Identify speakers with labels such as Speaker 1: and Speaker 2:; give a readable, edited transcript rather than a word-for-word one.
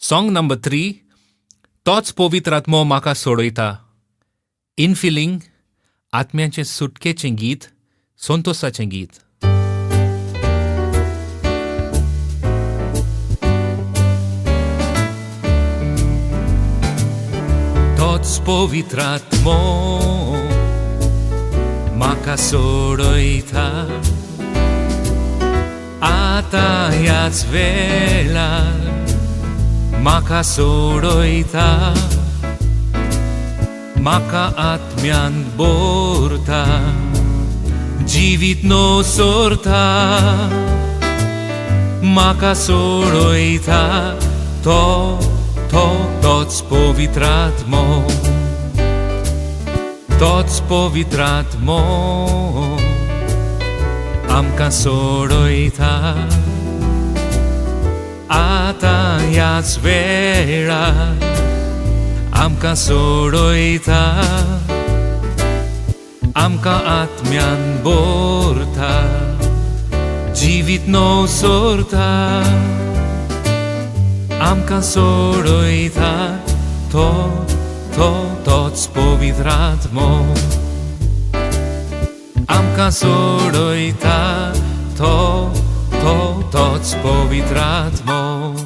Speaker 1: Song number 3, तोच पवित्र आत्मो म्हाका सोडयता. इनफिलिंग, आत्म्याचें सुटकेचें गीत, संतोसाचें गीत. तोच पवित्र आत्मो म्हाका सोडयता, आतां ह्याच वेळार म्हाका सोडयता, म्हाका आत्म्यान बोरता, जिवीत नो सोरता, म्हाका सोडयता, तो तो तोच पवित्र आत्मो, तोच पवित्र आत्मो आमकां सोडयता, आतां ह्याच वेळार आमकां सोडयता, आमकां आत्म्यान बोरता, जिवीत नो सोरता, आमकां सोडयता, तो तो तोच पवित्र आत्मो, आमकां सोडयता, तो तो तोच पवित्र आत्मो.